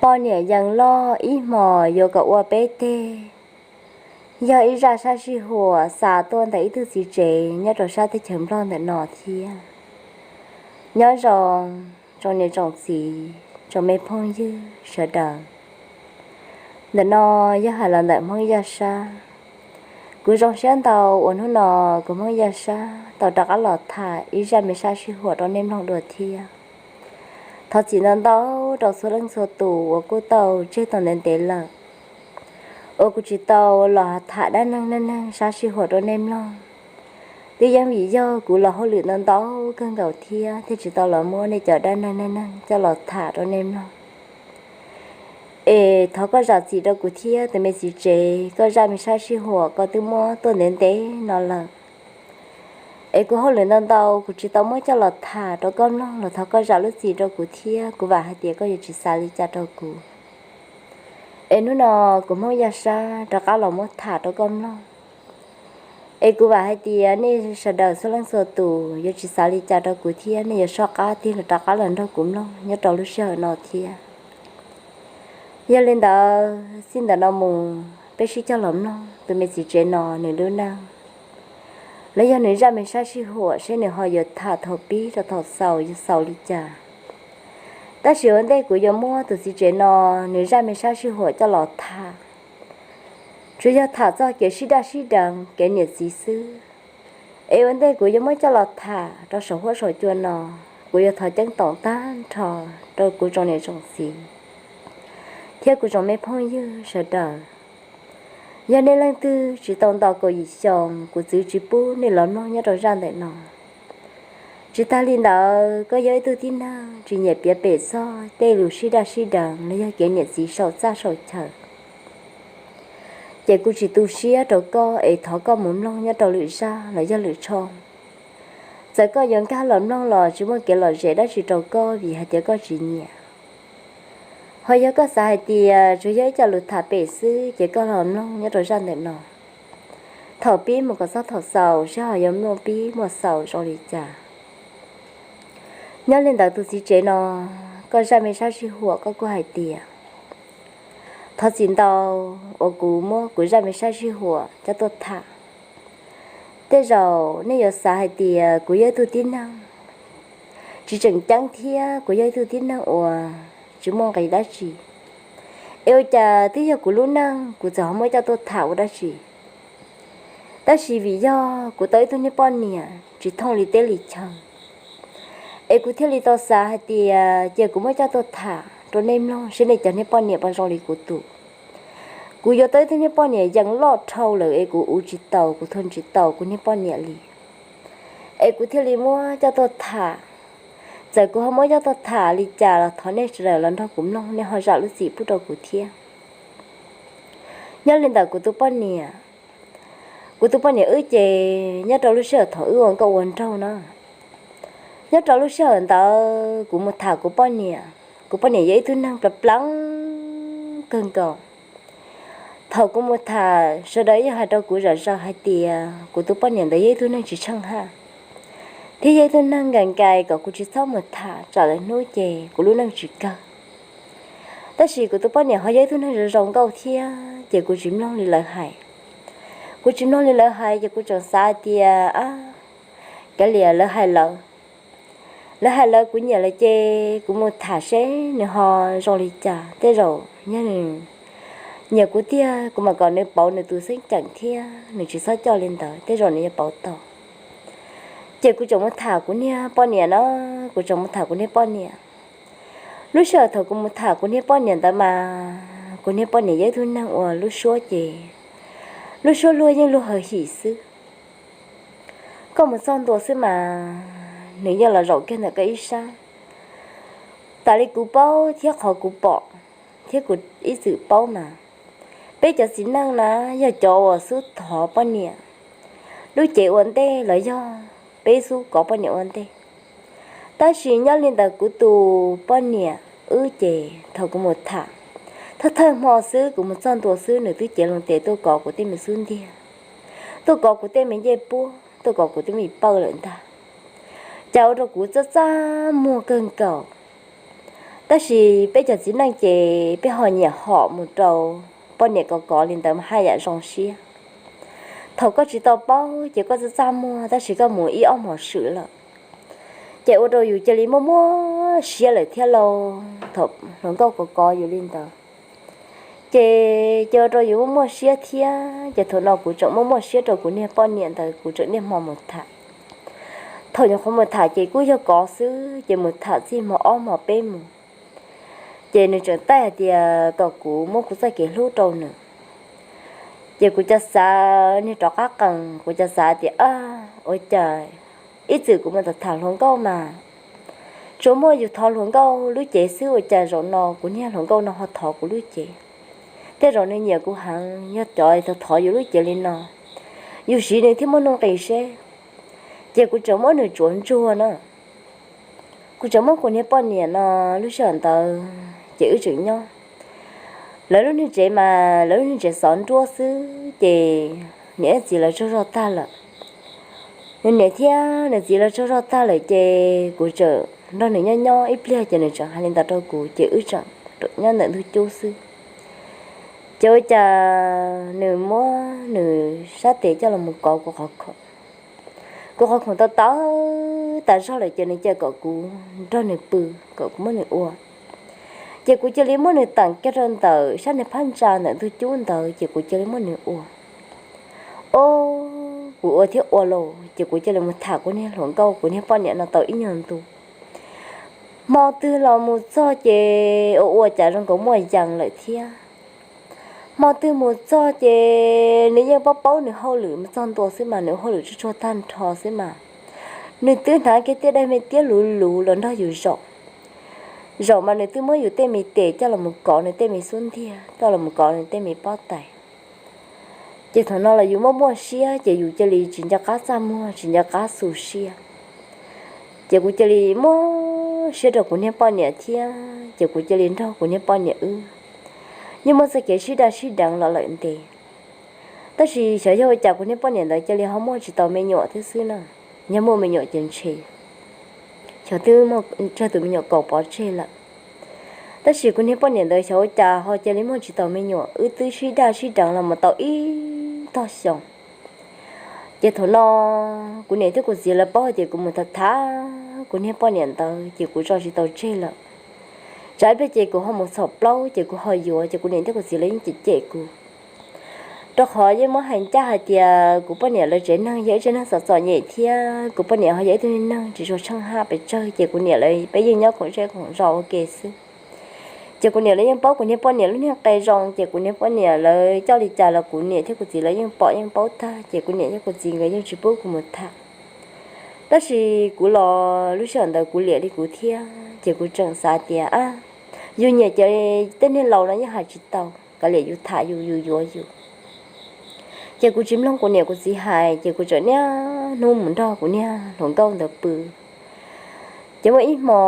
Poj niam yees loj ib hmos yuav kom ua peb teg, yog ib zaj sab sij huam xa tuaj ntawm ib tug txiv tsev nyob rau sab teb chaws Nplog ntawm no thiab. Nyob zoo tsoom niam tsoom txiv, tsoom me phooj ywg sawv daws. Ntawm no yog hais los ntawm Hmoob Yaj Sab. Kuv zoo siab ntau uas hnub no kuv Hmoob Yaj Sab tau rov qab los tham ib zaj me sab sij huam rau nej mloog dua thiab. Thov txim ntau ntau rau txhua leej txhua tus uas kuj tau tseg tau ntev ntev lawm uas kuv tsis tau los tham dab neeg neej neeg sab sij huam rau nej mloog. Twb yeej vim yog kuv los hauj lwm ntau ntau kawg nkaus thiab thiaj tsis tau los muab nej cov dab neeg neej neeg coj los tham rau nej mloog. Es thov koj zam txim rau kuv thiab tus me txiv tsev, koj zaj me sab sij huam koj twb muab tuaj ntev ntev no lawm. Es kuv hauj lwm ntau ntau kuv tsis tau muab coj los tham rau koj mloog los thov koj zam lub txim rau kuv thiab kuv vam hais tias koj yuav tsis xav li cas rau kuv. Es hnub no kuv Hmoob Yaj Sab rov qab los muab tham rau koj mloog. Es kuv vam hais tias nej sawv daws txhua leej txhua tus yuav tsis xav li cas rau kuv thiab nej yuav soj qab tig los rov qab los nrog kuv mloog nyob rau lub sij hawm no thiab. Yog li ntawd txij ntawm no mus peb sib cog los mloog tus me txiv tsev no nws lub neej, los yog nws zaj me sab sij huam seb nws ho yuav tham thaum pib rau thaum xaus yuav xaus li cas. Tab sis ua ntej kuv yuav muab tus txiv tsev no nws zaj me sab sij huam coj los tham, tsuas yog tham txog kev sib daj sib deev kev niam txiv xwb. Es ua ntej kuv yuav muab coj los tham rau saum huab saum cua no, kuv yuav thov ceeb toom tag nrho rau kuv tsoom niam tsoom txiv thiab kuv tsoom me phooj ywg sawv daws. Yog nej leej twg tsis tau nto kaum yim xyoo, kuv txwv tsis pub nej los mloog nyob rau zaj ntawm no. Tsis tag li ntawd, koj yog ib tug tib neeg tsis nyiam piav pem txog tej lus sib daj sib deev los yog kev niam txiv saum txaj saum chaw, ces kuv tsis tu siab rau koj es thov koj mus mloog nyob rau lwm zaj los yog lwm tshooj. Txawm koj yuav nkag los mloog los tsis muaj kev lom zem dab tsi rau koj vim hais tias koj tsis nyiam. Ho yog koj xav hais tias tsuas yog ib co lus tham pem xwb ces koj los mloog nyob rau zaj ntawm no. Thaum pib mus kom txog thaum xaus seb ho yuav muaj pib muaj xaus zoo li cas. Nyob li ntawd tus txiv tsev no, koj zaj me sab sij huam koj kuj hais tias, thov txim ntau uas kuv muab kuv zaj me sab sij huam coj tuaj tham. Tej zaum nej yuav xav hais tias kuv yog ib tug tib neeg tsis tseem ceeb thiab kuv yog ib tug tib neeg uas tsis muaj nqis dab tsi. Es ua cas twb yog kuv lub neej kuv txawm ho muab coj tuaj tham ua dab tsi? Tab sis vim yog kuv tau ib tug niag poj niam tsis thooj li teb li chaw, es kuv thiaj li tau xav hais tias cia kuv muab coj tuaj tham rau nej mloog seb nej cov niag poj niam puas zoo li kuv tus. Kuv yuav tau ib tug niag poj niam yees loj dhau lawm es kuv ua tsis taus, kuv thua tsis tau kuv niag poj niam li. Es kuv thiaj li muab coj tuaj tham. Txawm kuv ho muab coj tuaj tham li cas los thov nej sawv daws los nrog kuv mloog, nej ho zam lub txim pub rau kuv thiab. Nyob li ntawm kuv tus poj niam, kuv tus poj niam wb ces nyob rau lub sij hawm thaum wb ua nkauj ua nraug na, nyob rau lub sij hawm ntawd kuv mus tham kuv poj niam. Kuv poj niam yog ib tug neeg plav plav kawg nkaus. Thaum kuv mus tham sawv daws yeej hais rau kuv zom zaws hais tias kuv tus poj niam ntawd yog ib tug neeg tsis tsheej haj, thiab yog ib tug neeg nkas nkais kom kuv tsis txhob mus tham tsam lawv hnub ces kuv lub neej tsis kawg. Tab sis kuv tus poj niam ho yog ib tug neeg zoo zoo nkauj thiab ces kuv tsis mloog li lawv hais. Kuv tsis mloog li lawv hais ces kuv tseem xav tias, a, kav liam lawv hais lawv, lawv hais lawv kuv nyiam lawv ces kuv mus tham seb nws ho zoo li cas. Tej zaum yog nws nyiam kuv tiag kuv mam kom nws pauv nws tus xeeb ceem thiab nws tsis txhob coj li ntawd, tej zaum nws yuav pauv tau. Ces kuv tseem mus tham kuv niag poj niam na, kuv tseem mus tham kuv niag poj niam. Lub sij hawm thaum kuv mus tham kuv niag poj niam ntawd mas kuv niag poj niam yog ib tug neeg uas lub suab ces lub suab luag yeej luag hawv him xwb. Koj mus txog ntua xwb mas nws yeej los zaum kiag ntawm koj ib sab. Tas li kuv paub thiab qhov kuv pom thiab kuv ib txwm paub mas peb cov txiv neej na yog cov uas xub thov poj niam lub cev ua ntej los yog peb xub kov poj niam ua ntej. Tab sis nyob li ntawm kuv tus poj niam wb ces thaum kuv mus tham, thawj thawj hmo xwb kuv mus txog ntua xwb nws twb cev loo tes tuaj kov kuv tej me xub ntiag, tuaj kov kuv tej me ncej puab, tuaj kov kuv tej me pawj lawm ntag. Cas ua rau kuv txaj txaj muag kawg nkaus. Tab sis peb cov txiv neej ces peb ho nyiam hom mus rau poj niam kov kov li ntawd mas haj yam zoo siab. Thaum koj tsis tau paub ces koj txaj txaj muag, tab sis koj mus ib ob hmos swm lawm, ces ua rau yus cia li muaj muaj siab lawm thiab lauj. Thaum hluas nkauj kov kov yus li ntawd, ces cia ua rau yus muaj muaj siab thiab. Ces thaum no kuv tseem muaj muaj siab rau kuv niag poj niam ntawd, kuv tseem niaj hmo mus tham. Thaum nyuam qhuav mus tham ces kuj yog kov xwb, ces mus tham txij hmo ob hmo peb mus, ces nws tseem taij hais tias kom kuv muab kuv txoj kev hlub rau nws. Ces kuv cov xav niag rov qab qees, kuv cov xav tias, ua cas ib txwm kuv mus tham hluas nkauj mas tsuas muaj yus thov hluas nkauj lub cev xwb, ua cas zaum no kuv niag hluas nkauj no ho thov kuv lub cev? Tej zaum nws nyiam kuv heev, yog cov thov yus lub cev li no, yus siv nws thiaj muaj nuj nqis seb. Ces kuv tseem muab nws tsuav ntsuag na. Kuv tseem muab kuv niag poj niam no lub sij hawm ntawd ces wb tseem nyob. Lawv lub niag tsev mas lawv lub niag tsev xov nruab xwb, ces niam txiv lawv tsaug zog tag lawm. Nws niam thiab nws txiv lawv tsaug zog tag lawm, ces kuv tseem nrog nws nyob nyob ib pliag, ces nws tseem hais li ntawd rau kuv, ces wb tseem nyob ntawm ntug cub xwb. Ces ua cas nws muab nws sab tes coj los mus kov kuv qhov khoom. Kuv qhov khoom tau tawv tas zog lawm, ces nws cia kom kuv nrog nws pw, kom kuv muab nws ua. Ces kuv cia li muab nws teem kiag rau ntawm sab niag phab ntsa ntawm ntug cub ntawd, ces kuv cia li muab nws ua. Ob, kuv ua thiab ua lauj, ces kuv cia li mus tham kuv niag hluas nkauj, kuv niag poj niam no tau ib nyuag ntu. Hmo twg los mus txog ces ua ua cas zoo nkaus muaj yees lawm thiab. Hmo twg mus txog ces nws yeej paub paub nws hauj lwm, mus txog ntua xwb mas nws hauj lwm tsuag tsuag tag nrho xwb mas. Nws twb hnav kiag tej daim me tiab luv luv los nrog yus zaum. Zaum mas nws twb muab yus tej me tes coj los mus kov nws tej me xub ntiag, coj los mus kov nws tej me pob tais. Ces thaum no los yus muaj muaj siab, ces yus cia li tsis nco qab txaj muag, tsis nco qab xu siab. Ces kuv cia li muaj siab rau kuv niag poj niam thiab, ces kuv cia li nrog kuv niag poj niam wb yeej muaj txoj kev sib daj sib deev los lawm ntev. Tab sis xyov yog ua cas kuv niag poj niam ntawd cia li ho muaj tsis tau me nyuam thiab xwb na. Yog muaj me nyuam ces ntshe xyov twb muaj tsawg tus me nyuam kaum pov tseg lawm. Tab sis kuv niag poj niam ntawd xyov ua cas ho cia li muaj tsis tau me nyuam, wb twb sib daj sib deev los mus tau ib tog xyoo. Ces thaum no kuv niam thiab kuv txiv lawv paub hais tias kuv mus tham tham kuv niag poj niam ntawd, ces kuv tso tsis tau tseg lawm. Tsam ib pliag ces kuv ho mus txhaum plaub, ces kuv ho yuav, ces kuv niam thiab kuv txiv lawv yeej cem cem kuv. Rau qhov yeej muab hais ncaj hais tias kuv poj niam lawv tsev neeg yog ib tsev neeg txom txom nyem thiab kuv poj niam ho yog ib tug neeg tsis tshua tsheej haj pes tsawg, ces kuv niam lawv peb yeej nyob koom zej koom zos ua ke xwb. Ces kuv niam lawv yeej paub kuv niag poj niam lub niag qe zoo, ces kuv niag poj niam lawv coj li cas los kuv niam thiab kuv txiv lawv yeej pom yeej paub tag, ces kuv niam thiab kuv txiv nkawd yeej tsis pub kuv mus tham. Tab sis kuv los lub sij hawm ntawd kuv liam li kuv thiab, ces kuv tseem xav tias, a, yus nyiam ces tej niag laus no yeej hais tsis tau, kav liam yus tham yus, yus yuav yus. Ces kuv tsis mloog kuv niam kuv txiv hais, ces kuv tseem niaj hnub mus nrog kuv niag hluas nkauj ntawd pw. Ces muaj ib hmo,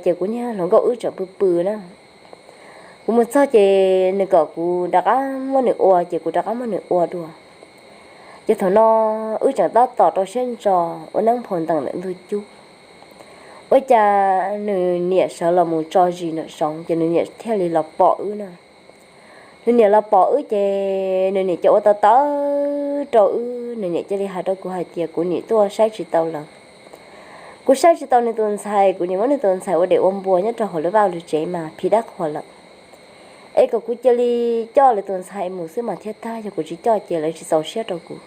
ces kuv niag hluas nkauj wb tseem pw pw na. Kuv mus txog ces nws kom kuv rov qab muab nws ua, ces kuv rov qab muab nws ua dua. Ces thaum no wb tseem tab tom rau siab ntso ua neeb phau ntees ntawm ntug cub. Ua cas nws niam sawv los mus tso zis nram zoov, ces nws niam thiaj li los pom wb na. Nws niam los pom wb ces nws niam ces ua tau tawv rau wb, nws niam cia li hais rau kuv hais tias kuv niam tuaj saib tsis tau lawv. Kuv saib tsis tau nws tus ntxhais, kuv niam muab nws tus ntxhais ua dej ua npua nyob rau hauv lub vaj lub tsev mas phiv dab qhuas lawm. Es kom kuv cia li coj lawv tus ntxhais mus xwb mas thiaj tag, yog kuv tsis coj ces lawv tsis txaus siab rau kuv.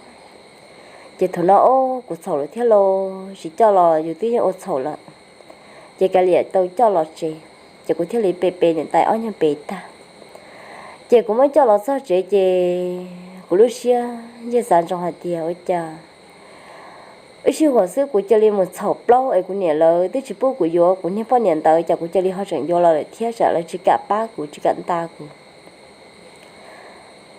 Ces thaum no ob kuv txhaum lawm thiab lauj, tsis coj los yus twb yeej ua txhaum lawm. Ces kav liam tau coj los tsev, ces kuv thiaj li pe pe niam tais ob nyuag pes tag. Ces kuv muab coj los txog tsev ces kuv lub siab yeej xav ntsoov hais tias ua cas ib sij huam xwb kuv cia li mus txhaum plaub es kuv niam lawv twb tsis pub kuv yuav kuv niag poj niam ntawd, cas kuv cia li ho tseem yuav los lawm thiab, tsam lawv tsis kam pab kuv tsis kam nta kuv.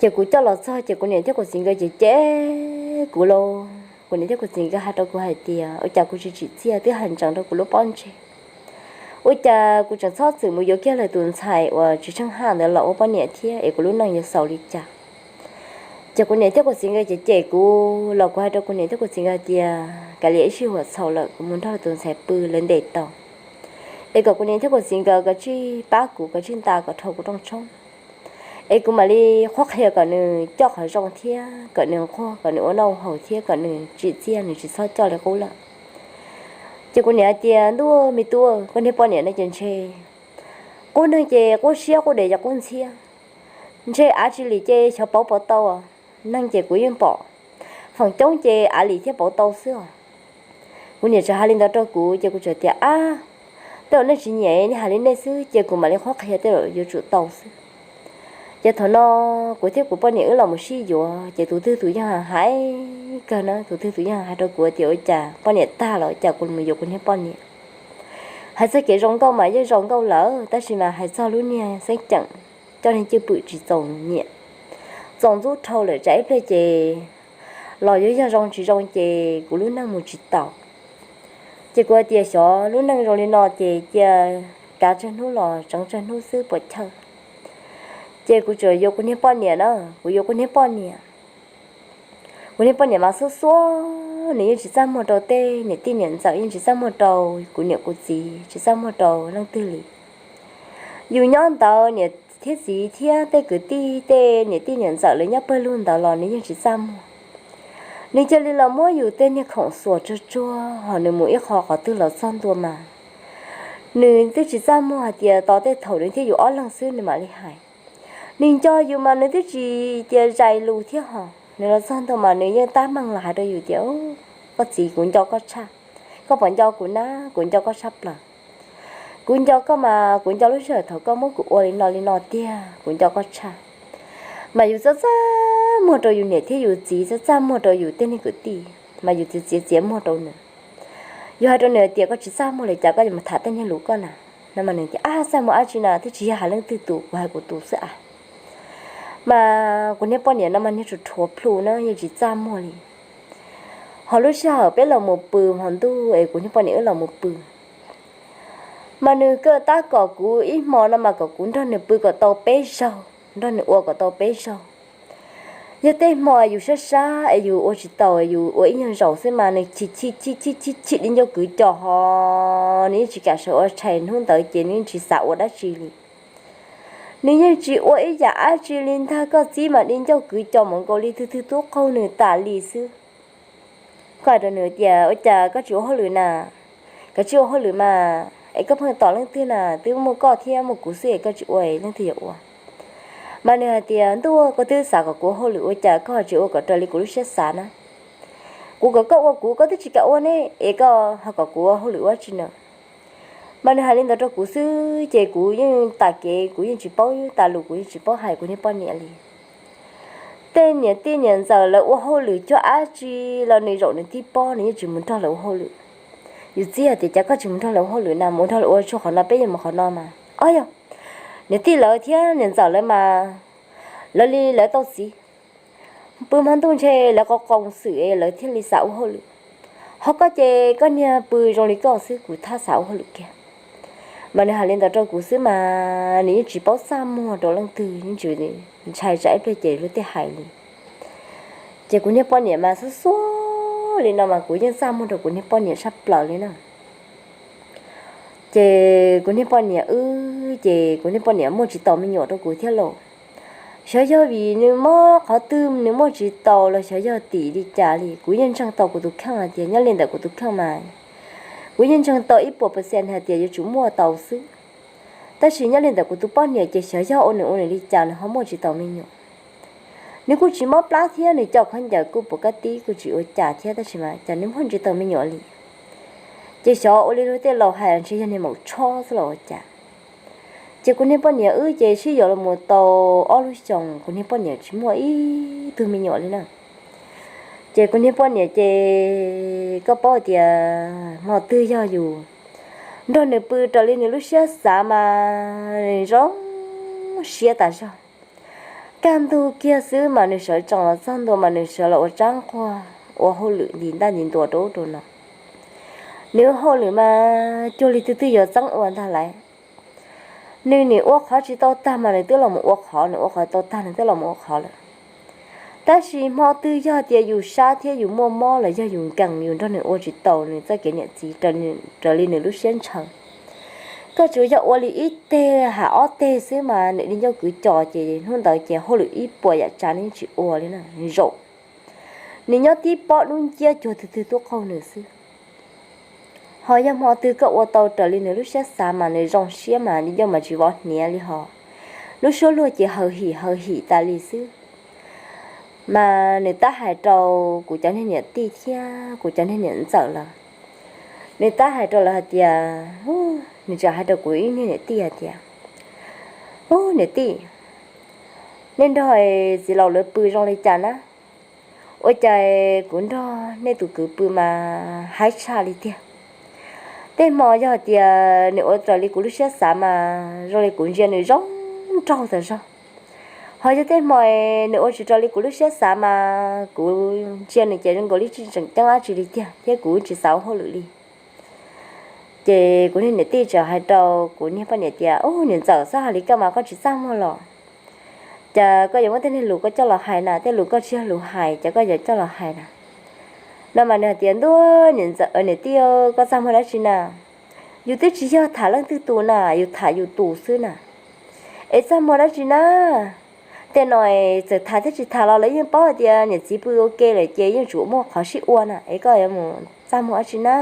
Ces kuv coj los txog ces kuv niam thiab kuv txiv nkawd ces cem kuv lauj. Kuv niam thiab kuv txiv nkawd hais rau kuv hais tias ua cas kuv tsis tsim txiaj twb hais ntsees rau kuv lub pob ntseg. Ua cas kuv tseem txhob txwm mus yuav kiag lawv tus ntxhais uas tsis tsheej haj ntawd los ua poj niam thiab es kuv lub neej yuav xaus li cas. Ces kuv niam thiab kuv txiv nkawd cem cem kuv los kuv hais rau kuv niam thiab kuv txiv nkawd hais tias kav liam ib sij huam txhaum lawm, kuv mus nrog lawv tus ntxhais pw lawv ntes tau. es kom kuv niam thiab kuv txiv nkawd kov tsij pab kuv, kov tsij nta kom dhau kuv rooj tshoob, es kuv mam li qhuab qhia kom nws coj qhov zoo thiab kom nws nquag, kom nws ua noj ua haus thiab kom nws tsim txiaj, nws tsis txhob coj li qub lawm. Ces kuv niam hais tias, Ntuj me tub, koj niag poj niam no ces ntshe qub neeg ces qub siab, qub dev ces qub ntxhiab. Ntshe av tsis lim ces xyov pauv puas tau. Neeg ces kuv yeej pom, feem coob ces av lim thiab pauv tau xwb os. Kuv niam txawm hais li ntawd rau kuv ces kuv txawm tias, Ab, tej zaum nej tsis nyiam nej hais li nej xwb, ces kuv mam li qhuab qhia tej zaum yuav tsum tau xwb. Ces thaum no kuv thiab kuv poj niam wb los mus sib yuav ces tus twg tus yeej hais kawg na, tus twg tus yeej hais rau kuv tias, Ua cas poj niam tag los cas kuv mus yuav kuv niag poj niam? Hais txog kev zoo nkauj mas yeej zoo nkauj lawm, tab sis mas hais txog lub niag xeeb ceem coj niag cwj pwm tsis txaus nyiam, txaus ntxub dhau lawm, tsam ib pliag ces los yuav yog zoo tsis zoo ces kuv lub neej mus tsis taus. Ces kuv hais tias, Xyov lub neej zoo li no ces cia kav tsawg hnub los tseev tsawg hnub xwb puas chawj. Ces kuv tsuas yuav kuv niag poj niam na, kuv yuav kuv niag poj niam. Kuv niag poj niam mas xub xuab, nws yeej tsis txaj muag rau tej niam tij niam ntxawm, yeej tsis txaj muag rau kuv niam kuv txiv, tsis txaj muag rau leej twg li. Yus nyob ntawd niam thiab txiv thiab tej kwv tij, tej niam tij niam ntxawm lawv nyob pawg lug ntawd los nws yeej tsis txaj muag. Nws cia li los muab yus tej niag khoom xuas tsuag tsuag, ho nws mus ib qho qhov twg los txog ntua mas nws twb tsis txaj muag hais tias tos tej thaum nws thiab yus ob leeg xwb nws mam li hais. Nws nco yus mas nws twb tsis tias zais lus thiab ho, nws los txog ntua mas nws yeej tab meeg los hais rau yus tias, Koj txiv, kuv nco koj tshaj, koj puas nco kuv na? Kuv nco koj tshaj plaws. Kuv nco koj mas kuv nco lub sij hawm thaum koj muab kuv ua li no li no tiag, kuv nco koj tshaj. Mas yus txaj txaj muag rau yus niam thiab yus txiv, txaj txaj muag rau yus tej niag kwv tij, mas yus txiav txiav txiav muag rau nws. Yus hais rau nws tias, Koj tsis txaj muag li cas koj yuav mus tham tej niag lus koj na? No mas nws tias, Ab, txaj muag dab tsi na, twb tsis yog hais leej twg tus, kuv hais kuv tus xwb a. Mas kuv niag poj niam no mas niag ruam rhuav plhu na, yeej tsis txaj muag li. Ho lub sij hawm peb los mus pw hmo ntuj es kuv niag poj niam wb los mus pw, mas nws kuj tab kom kuv ib hmo no mas kom kuv nrog nws pw kom tau peb zaug, nrog nws ua kom tau peb zaug. Yog tej hmo yus sab sab es yus ua tsis tau, yus ua ib nyuag zaus xwb mas nws chim chim chim chim chim chim di ncauj kwv cos ho nws yeej tsis kam sawv ua tshais hnub ntawd ces nws yeej tsis xav ua dab tsi li. Nws yeej tsis ua ib yam dab tsi li ntag, koj txib mas di ncauj kwv cos mus nkaus li twg twg tub qaug nws tas li xwb. Koj hais rau nws tias, Ua cas koj tsis ua hauj lwm na? Koj tsis ua hauj lwm mas es koj pheej tos leej twg na? Twb muaj koj thiab muaj kuv xwb es koj tsis ua leej twg yuav ua? Mas nws hais tias, Ntuj, koj twb xav kom kuv ua hauj lwm ua cas koj ho tsis ua kom raws li kuv lub siab xav na? Kuv kom koj ua kuv koj twb tsis kam ua ne, es koj ho kom kuv ua hauj lwm ua tsi na? Mas nws hais li ntawd rau kuv xwb ces kuv yeej tas kev, kuv yeej tsis paub tas lus, kuv yeej tsis paub hais kuv niag poj niam li. Tej niam tij niam ntxawm lawv ua hauj lwm cuag dab tsi los nws zaum nws tib pob nws yeej tsis mus nrog lawv ua hauj lwm. Yus txib hais tias, Cas koj tsis mus nrog lawv ua hauj lwm na? Mus nrog lawv ua tsuag qhov no, peb yuav mus qhov no mas. Ob yog niam tij lawv thiab niam ntxawm lawv mas lawv li lawv tau txiv, pw hmo ntuj ntshe lawv qau qau xwm es lawv thiaj li xav ua hauj lwm. Ho koj ces koj niag pw zoo li koj xwb, kuv thab xav ua hauj lwm kiag. Mas nws hais li ntawd rau kuv xwb mas nws yeej tsis paub txaj muag rau leej twg, yeej tsis ntshai tsam ib pliag ces luag tej hais li. Ces kuv niag poj niam mas xub xuab li no mas kuv yeej txaj muag rau kuv niag poj niam tshaj plaws li na. Ces kuv niag poj niam wb ces kuv niag poj niam muaj tsis tau me nyuam rau kuv thiab lauj. Xyov yog vim nws mob qhov twg nws muaj tsis tau los xyov yog tim li cas li, kuv yeej ntseeg tau kuv tus kheej hais tias nyob li ntawm kuv tus kheej mas kuv yeej ntseeg tau ib puas percent hais tias yuav tsum muaj tau xwb. Tab sis nyob li ntawm kuv tus poj niam ces xyov yog ua nws ua nws li cas nws ho muaj tsis tau me nyuam. Nws kuj tsis mob plab thiab, nws coj khaub ncaws kuj puas kab tib, kuj tsis ua cas thiab, tab sis mas cas nws muaj tsis tau me nyuam li. Ces xyov ua li luag tej laus hais ntshe yog niag maum tshob xwb los ua cas. Ces kuv niag poj niam wb ces sib yuav los mus tau ob lub xyoos kuv niag poj niam tsis muaj ib tug me nyuam li na. Ces kuv niag poj niam ces koj paub tias hmo twg yog yus nrog nws pw raws li nws lub siab xav mas nws zoo siab tas zog. Kaj ntug kiag xwb mas nws sawv tsees los txog ntua mas nws sawv los ua tsab nquag ua hauj lwm nti ntaj nti ntua rau ub rau no. Nws ua hauj lwm mas cuag li twg twb yuav txeeb ua ntag lauj. Nws nim ua qhov tsis tau tag mas nws twb los mus ua qhov, nws ua qhov tau tag nws twb los mus ua qhov lawm. Tab sis hmo twg yog tias yus sab thiab yus muaj mob los yog yus nkees yus nrog nws ua tsis tau nws txoj kev niam txiv raws li nws lub siab ntshaw, Koj tsuas yog ua li ib teg ham ob teg xwb mas nws li ncauj kwv cos ces hnub ntawd ces hauj lwm ib puas yam tsav nws yeej tsis ua li na, zaum. Nws nyob tib pob dub nciab cuag twg twg tuaj qaug nws xwb. Ho yog hmo twg koj ua tau raws li nws lub siab xav mas nws zoo siab mas li ncauj mas tsis vov hniav li ho. Lub suab luag ces haws him haws him tas li xwb. Mas nws tab hais rau kuv cov niag niam tij thiab kuv cov niag niam ntxawm lawm. Nws tab hais rau lawv hais tias, nws txawm hais rau kuv ib niag niam tij hais tias, Ub, niam tij, nej nrog txiv laus lawv pw zoo li cas na? Ua cas kuv nrog nej tus kwv pw mas haib tshaj li tiag. Tej hmo yog hais tias nws ua raws li kuv lub siab xav mas zoo li kuv ntsia nws zoo nraug tas zog. Ho yog tej hmo nws ua tsis raws li kuv lub siab xav mas kuv ntsia nws ces zoo nkaus li tsis tseem ceeb dab tsi li tiag thiab kuv tsis xav ua hauj lwm li. Ces kuv niag niam tij txawm hais rau kuv niag poj niam tias, Ub, niam ntxawm, txhob hais li koj mas koj tsis txaj muag los? Cas koj yuav muab tej niag lus koj coj los hais na, tej lus koj tsis yog lus hais ces koj yuav coj los hais na? No mas nws hais tias, Ntuj, niam ntxawm, niam tij, koj txaj muag dab tsi na? Yus twb tsis yog tham leej twg tus na, yus tham yus tus xwb na. Es txaj muag dab tsi na? Tej no txawm tham thiab tsis tham los lawv yeej paub hais tias niam txiv pw ua ke lawm ces yeej tsuas muaj qhov sib ua na, es koj yuav mus txaj muag dab tsi na?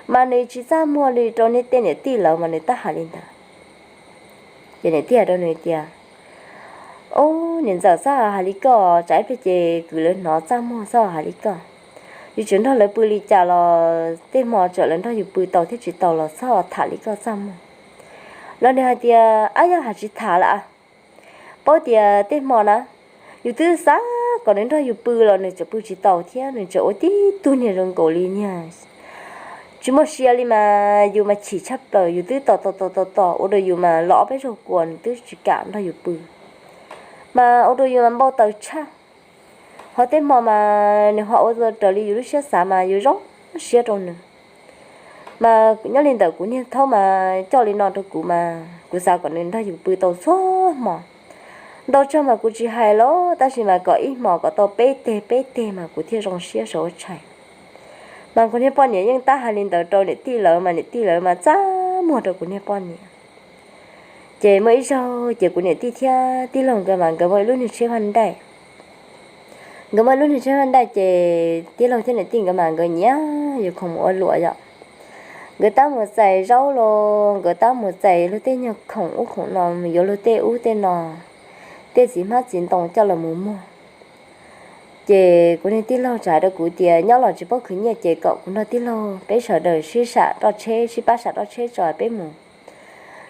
Mas nws tsis txaj muag li rau niag tej niam tij lawv mas nws tab hais li ntawd. Ces niam tij hais rau nws tias, Ub, niam ntxawm, txhob hais li koj, tsam ib pliag ces kwv lawv hnov txaj muag, txhob hais li koj. Yus tseem nrog lawv pw li cas los tej hmo txawm lawv nrog yus pw tau thiab tsis tau los txhob tham li koj txaj muag. Los nws hais tias, Ab, yog hais tsis tham lawm a, paub tias tej hmo na yus twb xav kom nws nrog yus pw los nws tseem pw tsis tau thiab nws tseem ua tib tug niag zoo nkaus li niag tsis muaj sia li mas yus mas chim tshaj plaws, yus twb tos tos tos tos tos ua rau yus mas los ob peb zaug kuas nws twb tsis kam nrog yus pw, mas ua rau yus mas npau taws tshaj. Ho tej hmo mas nws ho ua raws li yus lub siab xav mas yus zoo siab rau nws. Mas nyob li ntawm kuv niag thaub mas coj li no rau kuv mas kuv xav kom nws nrog yus pw tau txhua hmo. Ntau tsaug mas kuv tsis hais los tab sis mas kom ib hmos kom tau peb teg peb teg mas kuv thiaj zoo siab saum huab tshais. Mas kuv niag poj niam yeej tab hais li ntawd rau niam tij lawv mas niam tij lawv mas txaj muag rau kuv niag poj niam. Ces muaj ib zaug ces kuv niam tij thiab tij laug nkawd mas nkawd muaj ib lub niag tsheb vaj ntaij. Nkawd muaj ib lub niag tsheb vaj ntaij ces tij laug thiab niam tij nkawd mas nkawd nyiam yuav khoom mus ua luam yom. Nkawd tab mus txais zaub los nkawd tab mus txais luag tej nyuag khoom ub khoom no, mus yuav luag tej ub tej no, tej txiv hmab txiv ntoo coj los mus muag. Ces kuv niag tij laug txawm hais rau kuv tias nyob los tsis paub khwv nyiaj ces kom kuv nrog tij laug peb sawv daws sib sam roj tsheb, sib pab sam roj tsheb tso peb mus.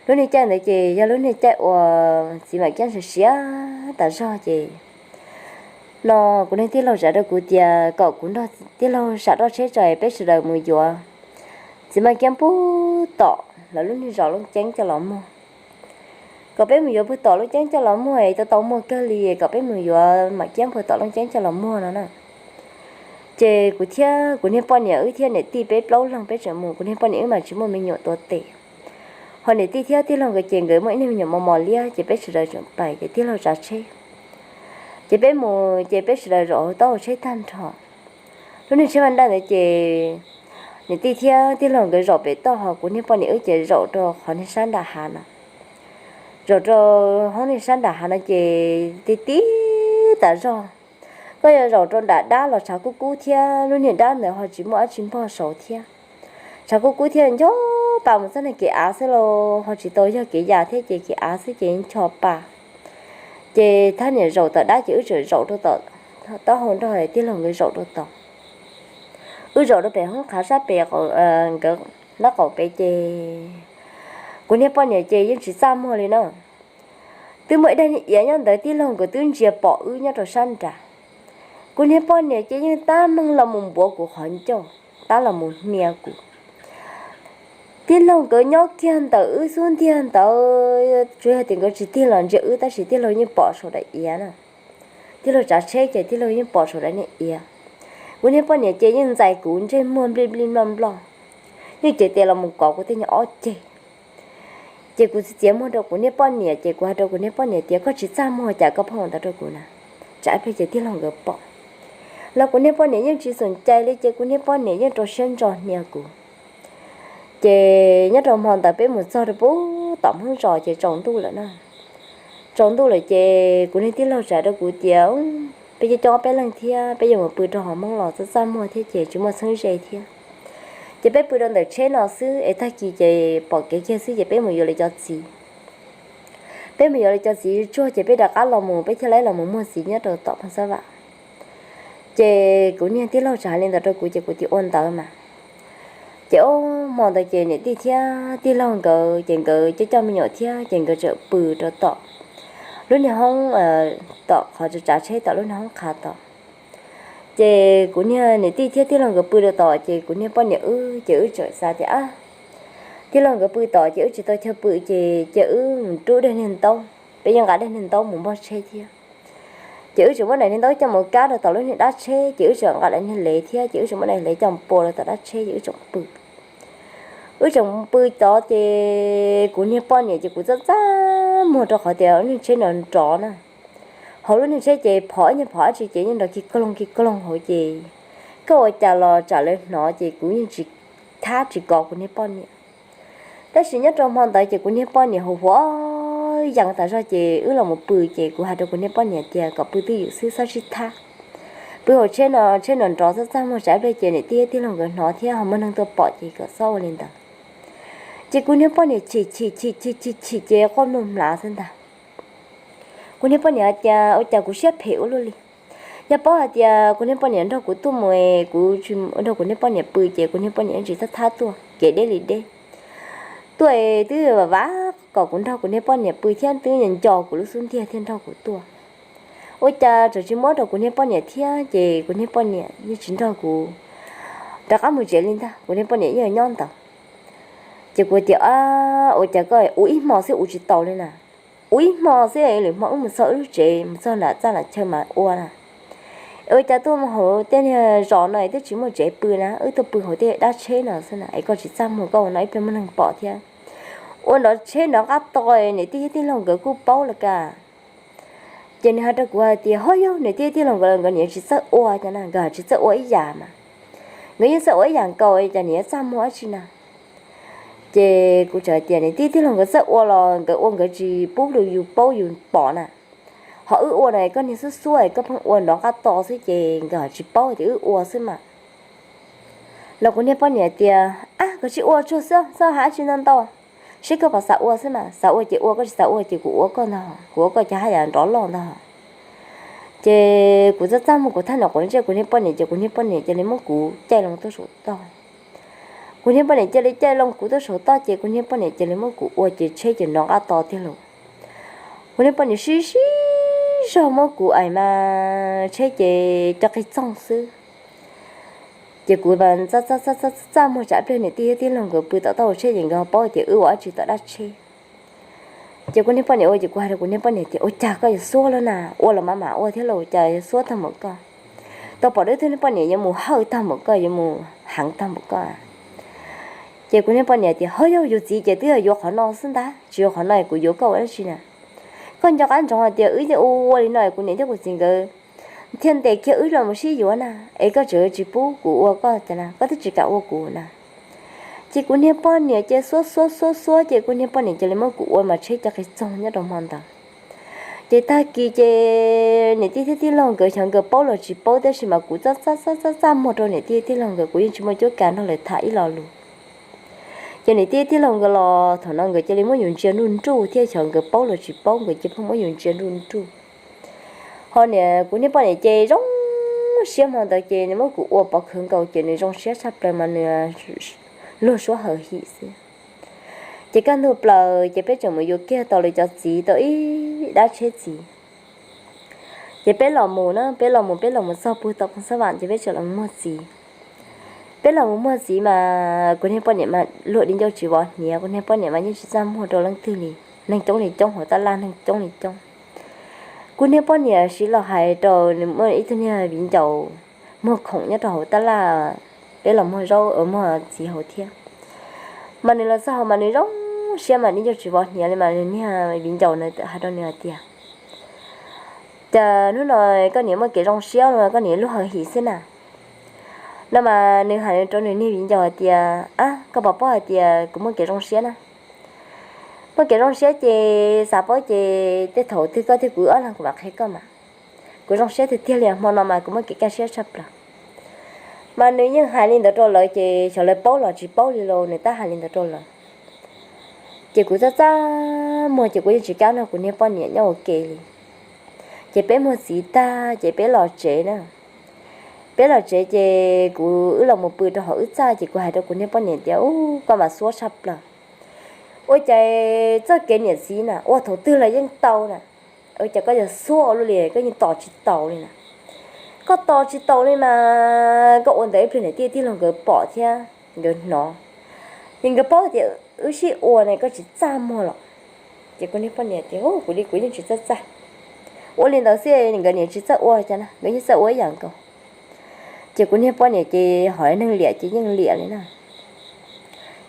Lub niag caij ntawd ces yog lub niag caij uas txiv Mam Kiab siav siav tas zog ces no kuv niag tij laug txawm hais rau kuv tias kom kuv nrog tij laug sam roj tsheb tso peb sawv daws mus yuav txiv Mam Kiab puag tom lawv lub niag zos Looj Ceeb coj los muag. Kom peb mus yuav puag tom Looj Ceeb coj los muag es tau tau muag kawg li, kom peb mus yuav Mam Kiab puag tom Looj Ceeb coj los muag no na. Ces kuv thiab kuv niag poj niam wb thiab niam tij peb plaub leeg peb tseem mus, kuv niag poj niam wb mas tsis muaj me nyuam tuav tes. Ho niam tij thiab tij laug nkawd ces nkawd muaj ib niag me nyuam mos mos liab ces peb sawv daws tseem pais ces tij laug tsav tsheb. Ces peb mus ces peb sawv daws zaum hauv taub hau tsheb tag nrho. Lub niag tsheb vaj ntaij ntawd ces niam tij thiab tij laug nkawd zaum pem toj ho kuv niag poj niam wb ces zaum rau qhov niag sab nram hav no. Zaum rau hauv niag sab nram hav no ces ti ti tas zog. Koj yuav zaum rau nram dab los tshav kub kub thiab lub niag dab ntawd ho tsis muaj dab tsi npog saud thiab. Tshav kub kub thiab ncho pa mus txog niag kev av xwb los ho tsis tau yog kev ya thiab ces kev av xwb ces ncho pa. Ces thab niam zaum tom dab ces wb tseem zaum rau tom taub hau nrog tij laug nkawd zaum rau tod. Wb zaum rau pem hoob qhav sab pem nkawd nraub qaum pem ces kuv niag poj niam ces yeej tsis txaj muag li na. Twb muaj ib daim niag iav nyob ntawd tij laug nkawd twb ntsia pom wb nyob rau sab nrad. Kuv niag poj niam ces yeej tab meeg los mus npuav kuv qhov ncauj, tab los mus hnia kuv. Tij laug nkawd nyob kiag ntawm wb xub ntiag ntawd, tsuas yog tias nkawd tsis tig los ntsia wb tab sis tij laug yeej pom saum daim iav na. Tij laug tsav tsheb ces tij laug yeej pom saum daim niag iav. Kuv niag poj niam ces yeej ntxais kuv ntsej muag nplij nplij nploj nploj, yeej cev tes los mus kov kuv tej nyuag ob ceg. Ces kuv txiav muag rau kuv niag poj niam ces kuv hais rau kuv niag poj niam tias koj tsis txaj muag cas koj pheej ua ntawd rau kuv na, tsam ib pliag ces tij laug nkawd pom. Los kuv niag poj niam yeej tsis xom cai li ces kuv niag poj niam yeej rau siab ntso hnia kuv. Ces nyob rau hmo ntawd peb mus txog rau pub tom Hmoob zos ces tsaus ntuj lawm na. Tsaus ntuj lawm ces kuv niag tij laug txawm hais rau kuv tias, peb coob coob peb leeg thiab peb yuav mus pw rau hauv Hmoob los txaj txaj muag thiab ces tsis muaj txheeb ze thiab. Ces peb pw rau ntawm tsheb no xwb es tag kis ces pom kev kiag xwb ces peb mus yuav lawv cov txiv. Peb mus yuav lawv cov txiv tsuag ces peb rov qab los mus peb thiaj li los mus muag txiv nyob rau tom Phooj Xab Vam. Ces kuv niag tij laug txawm hais li ntawd rau kuv ces kuv tias ua ntawd mas. Ces ob hmo ntawd ces niam tij thiab tij laug nkawd ces nkawd coj coj me nyuam thiab ces nkawd txawm pw rau tom lub niag hoob, tom qhov tsav tsav tsheb tom lub niag hoob qhav tod. Ces kuv niag niam tij thiab tij laug nkawd pw rau tod ces kuv niag poj niam wb ces wb txawm xav tias, ab, tij laug nkawd pw tod ces wb tsis tau chaw pw ces cia wb mus rub daim niag ntaub, peb yeej nqa daim niag ntaub mus npog tsheb thiab. Ces wb tseem muab daim niag ntaub coj mus kab rau tom lub niag dab tsheb ces wb tseem nqa daim niag lev thiab ces wb tseem muab daim lev coj mus pua rau tom dab tsheb ces wb tseem pw. Wb tseem pw tod ces kuv niag poj niam ces kuv txaj txaj muag rau qhov tias lub niag tsheb nrov nrov na. Hauv lub niag tsheb ces phov ib nyuag phov dab tsi ces yeej nrov ki kloog ki kloog hauv ces koj ua cas los tsam lawv hnov ces kuv yeej tsis thab tsis kov kuv niag poj niam. Tab sis nyob rau hmo ntawd ces kuv niag poj niam hu huav yees tas zog ces wb los mus pw ces kuv hais rau kuv niag poj niam tias kom pw twj ywm xwb txhob sib thab. Pw hauv tsheb no tsheb nrov nrov txaj txaj muag tsam ib pliag ces niam tij tij laug nkawd hnov thiab ho muaj neeg tuaj pom ces kom txhob ua li ntawd. Ces kuv niag poj niam chim chim chim chim chim chim ces quaj nplooj mlav xwb ntag. Kuv niag poj niam hais tias ua cas kuv siab phem ua luaj li. Yog paub hais tias kuv niag poj niam nrog kuv tuaj mus es kuv tsis nrog kuv niag poj niam pw ces kuv niag poj niam yeej tsis thab thab tuaj kev deb li deb. Tuaj es twb vam vam kom kuv nrog kuv niag poj niam pw thiab twb nco kuv lub xub ntiag thiaj nrog kuv tuaj. Ua cas tseem tsis muab rau kuv niag poj niam thiab ces kuv niag poj niam yeej tsis nrog kuv rov qab mus tsev li ntag, kuv niag poj niam yeej nyob ntawd. Ces kuv tias, ua cas koj ua ib hmo xwb ua tsis tau li na. Ua ib hmo xwb lwm hmo wb mus txog wb lub tsev mus txog nram txaj nram chaw mas ua na. Ua cas tuaj mus hauv tej niag zos no es twb tsis muaj tsev pw na, wb tuaj pw hauv tej dab tsheb no xwb na es koj tsis txaj muag koj ua no ib pliag muaj neeg pom thiab. Ua nrov tsheb nrov qab to, niam tij thiab tij laug nkawd kuj paub lawm ka. Ces nws hais rau kuv hais tias ho yog niam tij tij laug nkawd, nkawd niam tsis txawj ua cas na, nkawd tsis txawj ua ib yam mas. Nkawd yeej txawj ua ib yam nkaus cas niam txaj muag dab tsi na. Ces kuv txawm hais tias niam tij tij laug nkawd txawj ua los nkawd ua nkawd tsis pub rau yus paub yus pom na. Ho wb ua no koj niag xub xuab koj pheej ua nrov qab to xwb ces nkawd tsis paub tias wb ua xwb mas. Los kuv niag poj niam tias, ab, koj tsis ua tsuag xwb, txhob hais dab tsi ntau ntau, seb koj puas xav ua xwb mas, xav ua ces ua, koj tsis xav ua ces kuv ua koj ntag, kuv ua koj ces haj yam nrov loj ntag. Ces kuv txaj txaj muag kuv thaj no quav ntsej kuv niag poj niam ces kuv niag poj niam cia li muab kuv caij loo tuaj saum toj. Kuv niag poj niam cia li caij loo kuv tuaj saum toj ces kuj niag poj niam cia li muab kuv ua ces tsheb ces nrov qab to tiag lauj. Kuv niag poj niam sib sib zog muab kuv aim mas tsheb ces co qig txoog xwb. Ces kuv txaj txaj muag tsam pliag niam tij thiab tij laug nkawd pw tom toj hauv tsheb ces nkawd ho paub tias wb ua dab tsi tom dab tsheb. Ces kuv niag poj niam ua ces kuv hais rau kuv niag poj niam tias ua cas koj yuav xuab lawm na, ua los mas mam ua thiab los ua cas yuav xuab tag npaum koj. Tau pom dab tug niag poj niam yuav mus hawj tag npaum koj, yuav mus heev tag npaum koj. Ces kuv niag poj niam tias ho yog yus txiv ces twb yog yuav qhov no xwb ntag, tsis yuav qhov no kuv yuav koj ua dab tsi na. Koj nco qab ntsoov hais tias wb ua li no kuv niam thiab kuv txiv nkawd thiaj ntes kiag wb los mus sib yuav na, es koj tseem tsis pub kuv ua koj cas na, koj twb tsis kam ua kuv na. Ces kuv niag poj niam ces xuab xuab xuab xuab ces kuv niag poj niam cia li muab kuv ua mas tsheb co qig txoog nyob rau hmo ntawd. Ces tag kis ces niam tij thiab tij laug nkawd xyov nkawd paub los tsis paub tab sis mas kuv txaj txaj txaj txaj muag rau niam tij tij laug nkawd, kuv yeej tsis muaj cuab kav nrog lawv tham ib lo lus. Ces niam tij tij laug nkawd los thaum no nkawd cia li muab yus ntsia nruj nruj thiab xyov nkawd paub los tsis paub nkawd cia li pheej muab yus ntsia nruj nruj. Ho niam, kuv niag poj niam ces zoo siab hmo ntawd ces nws muab kuv ua pov khawv nkaus ces nws zoo siab tshaj plaws mas nws luag suab hawm him xwb. Ces kaj ntug plaws ces peb tseem mus yuav kiag tau lawv cov txiv tau ib dab tsheb txiv. Ces peb los mus na, peb los mus peb los mus txog puag tom Phooj Xab Vam ces peb tseem los muag txiv. Peb los mus muag txiv mas kuv niag poj niam mas luag di ncauj tsis vov hniav, kuv niag poj niam mas yeej tsis txaj muag rau leej twg li. Neeg coob li coob hauv tab laj, neeg coob li coob. Kuv niag poj niam siv los hais rau nws muaj ib tug niag viv ncaus muag khoom nyob rau hauv tab laj, peb los muag zaub muag txiv hauv thiab. Mas nws los txog hauv mas nws zoo siab mas di ncauj tsis vov hniav li mas nws niag viv ncaus na hais rau nws hais tias, cas hnub no koj niam muaj kev zoo siab los koj niam luag hawm him xwb na. No mas nws hais rau nws niag viv ncaus hais tias, Ab, koj puas paub hais tias kuv muaj kev zoo siab na? Muaj kev zoo siab ces xav paub ces tej thaum twg koj thiab kuv ob leeg kuv mam qhia koj mas. Kuv zoo siab tiag tiag li, hmo no mas kuv muaj kev kaj siab tshaj plaws. Mas nws yeej hais li ntawd rau lawv ces xyov lawv paub los tsis paub li los nws tab hais li ntawd rau lawv. Ces kuv txaj txaj muag ces kuv yeej tsis kam nrog kuv niag poj niam nyob ua ke li. Ces peb muag txiv tag ces peb los tsev na. Peb los tsev ces kuv wb los mus pw rau hauv wb txaj ces kuv hais rau kuv niag poj niam tias, Ub, koj mas xuab tshaj plaws. Ua cas txoj kev niam txiv na ua thaum twg los yeej tau na. Ua cas koj yog xuab ua luaj li, koj yeej tos tsis taus li na. Koj tos tsis taus li mas koj ua ntawd ib pliag niam tij tij laug nkawd pom thiab nkawd hnov, ces nkawd paub tias wb sib ua ne, koj tsis txaj muag los. Ces kuv niag poj niam tias, Kuv li kuv yeej tsis txaj txaj. Ua li ntawd xwb nkawd niam tsis txaj ua cas na, nkawd yeej txaj ua ib yam nkaus. Ces kuv niag poj niam ces hom neeg liam ces yeej liam li na.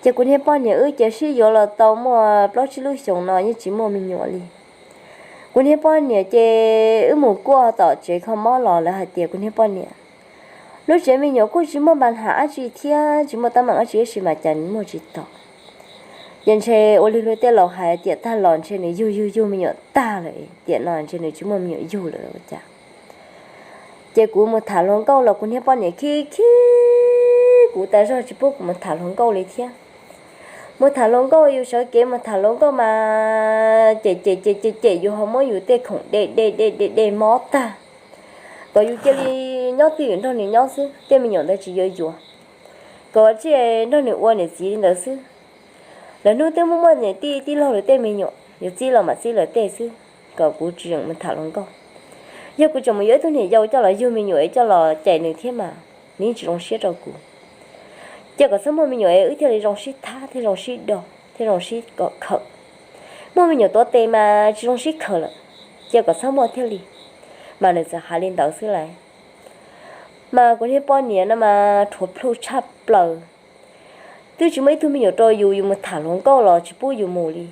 Ces kuv niag poj niam wb ces sib yuav los tau muaj plaub tsib lub xyoos no yeej tsis muaj me nyuam li. Kuv niag poj niam ces wb mus kuaj tom tsev kho mob los lawv hais tias kuv niag poj niam lub tsev me nyuam kuj tsis muaj npa nham dab tsi thiab tsis muaj teeb meem dab tsi tab sis mas cas muaj tsis tau. Ces ntshe ua li luag tej laus hais tias tag los ntshe nws yug yug yug me nyuam tag lawm, tiam no ntshe nws tsis muaj me nyuam yug lawm ua cas. Ces kuv mus tham hluas nkauj los kuv niag poj niam khib khib kuv tas zog tsis pub kuv mus tham hluas nkauj li thiab. Mus tham hluas nkauj yus sawv kev mus tham hluas nkauj mas cem cem cem cem cem yus ho muab yus tej khoom de de de de de mob tag, kom yus cia li nyob twj ywm nrog nws nyob xwb, tej me nyuam ntawd tsis yuav yuav, kom cia nrog nws ua niam txiv li ntawd xwb. Lawv hnub twb muaj muaj niam tij tij laug lawv tej me nyuam, yus txib los mam txib lawv tej xwb, kom kuv tsis tseem mus tham hluas nkauj. Yog kuv tseem mus yuav ib tug niam yau coj los yug me nyuam coj los cem nws thiab mas nws yeej tsis zoo siab rau kuv. Cia kom txhob muaj me nyuam es wb thiaj li zoo sib thab thiab zoo sib do thiab zoo sib kom khawm. Muaj me nyuam tuav tes mas tsis zoo sib khawm lawm, cia kom txhob muaj thiaj li. Mas nws txawm hais li ntawd xwb lawm. Mas kuv niag poj niam no mas rhuav plhu tshaj plaws. Twb tsis muaj ib tug me nyuam rau yus, yus mus tham hluas nkauj los tsis pub yus mus li.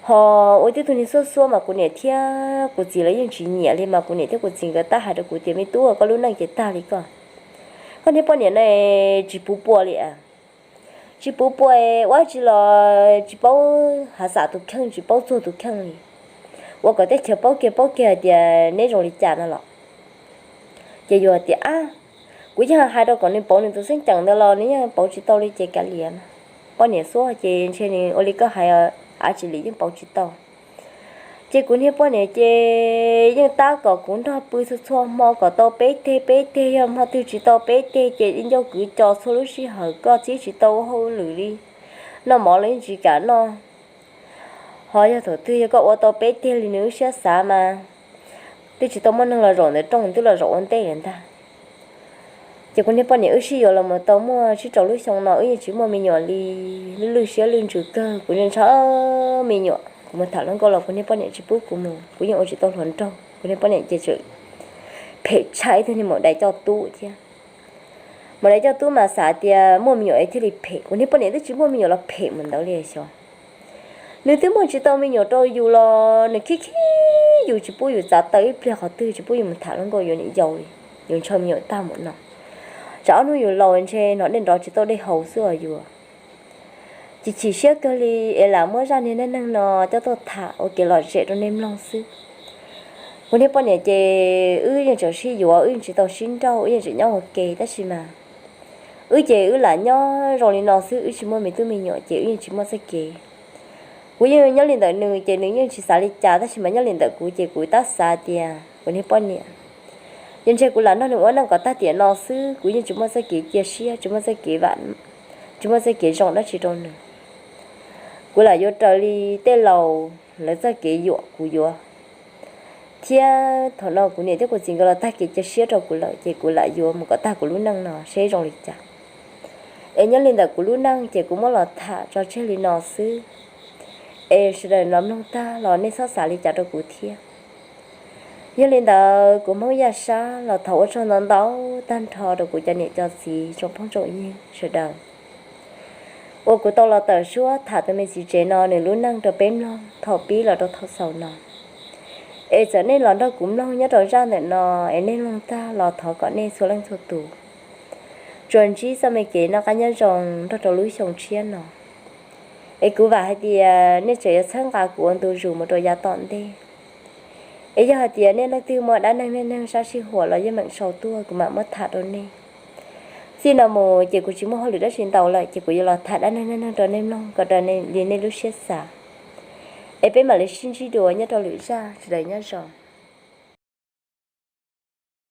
Ho ua tib tug niag xuab xuab mas kuv niam thiab kuv txiv lawv yeej tsis nyiam li mas kuv niam thiab kuv txiv nkawd tab hais rau kuv tias, Me tub, koj lub neej ces tag li koj. Koj niag poj niam no tsis puv pua li. Tsis puv pua, ua tsi los tsis paub hav xam tus kheej tsis paub txuag tus kheej li. Ua kom teb chaws paub kiag paub kiag hais tias neb zoo li cas no los. Ces yus tias, Ab, kuv yeej hais rau kom nws pauv nws tus xeeb ceem ntawd los nws yeej pauv tsis tau li ces kav liam. Poj niam xuab ces ntshe nws ua li koj hais, av tsis li yeej pauv tsis tau. Ces kuv niag poj niam ces yeej tab kom kuv nrog pw txhua txhua hmo kom tau peb teg peb teg, yog hmo twg tsis tau peb teg ces ncauj kwv co txhua lub sij hawm, koj txib tsis tau hauj lwm li, noj mov los yeej tsis kam noj. Ho yog thaum twg yog koj ua tau peb teg li nws lub siab xav mas twb tsis tau muaj neeg los zaum ntawm rooj, twb los zaum ua ntej lawm ntag. Ces kuv niag poj niam wb sib yuav los mus tau muaj tsib rau lub xyoo no wb yeej tsis muaj me nyuam li. Lwj lwj siab lwj ntsws kawg, kuv ntshaw me nyuam, kuv mus tham hluas nkauj los kuv niag poj niam tsis pub kuv mus, kuv yeej ua tsis tau hluas nraug. Kuv niag poj niam ces tseem phem tshaj ib tug niag maum dais coj tub thiab. Maum dais coj tub mas xav tias muaj me nyuam es thiaj li phem, kuv niag poj niam twb tsis muaj me nyuam los phem mus ntawd li xyov. Nws twb muaj tsis tau me nyuam rau yus los nws khib khib yus tsis pub yus txav taw ib pliag qhov twg, tsis pub yus mus tham hluas nkauj yuav niam yau li. Yus ntshaw me nyuam tag mus no, tsam ob hnub yus laus ntshe hnov dej nrov tsis tau dej haus xwb os yus. Ces chim siab kawg li es lam muab zaj niag neej neeg no coj tuaj tham ua kev lom zem rau nej mloog xwb. Kuv niag poj niam ces wb yeej tseem sib yuav, wb yeej tsis tau sib nrauj, wb yeej tseem nyob ua ke tab sis mas wb ces wb lam nyob zoo li no xwb, wb tsis muaj me tub me nyuam ces wb yeej tsis muaj txoj kev. Kuv yeej nyob li ntawm nws ces nws yeej tsis xav li cas tab sis mas nyob li ntawm kuv ces kuv tab xav tias kuv niag poj niam, ces ntshe kuv lam nrog nws ua neej kom tag tiam no xwb, kuv yeej tsis muaj txoj kev cia siab, tsis muaj txoj kev vam, tsis muaj txoj kev zoo dab tsi rau nws. Kuv lam yuav raws li tej laus lawv txoj kev yuam kuv yuav, thiab thaum no kuv niam thiab kuv txiv nkawd los tag kev cia siab rau kuv lawm ces kuv lam yuav mus kom tag kuv lub neej no seb zoo li cas. Es nyob li ntawm kuv lub neej ces kuv muab los tham tso tseg li no xwb. Es sawv daws los mloog tag los nej txhob xav li cas rau kuv thiab. Yog li ntawd kuv Hmoob Yaj Sab los thov ua tsaug ntau ntau tag nrho rau kuv cov niam cov txiv tsoom phooj tsoom ywg sawv daws uas kuv tau los tawm suab tham tus me txiv tsev no nws lub neej rau peb mloog thaum pib los rau thaum xaus no. Es txawm nej los nrog kuv mloog nyob rau zaj ntawm no es nej mloog tag los thov kom nej txhua leej txhua tus tsuas ntsib txoj me kev noj qab nyob zoo nrog rau lub xyoo tshiab no. Es kuv vam hais tias nej tseem yuav txhawb nqa kuv ua ntu zus mus rau yav tom ntej. Es yog hais tias nej leej twg muaj dab neeg neej neeg sab sij huam los yeej meem sau tuaj kuv mam muab tham rau nej. Txij no mus ces kuv tsis muaj hauj lwm dab tsi ntau lawm ces kuv yuav los tham dab neeg neej neeg rau nej mloog kom raws li nej lub siab xav. Es peb mam li sib ntsib dua nyob rau lwm zaj, sawv daws nyob zoo.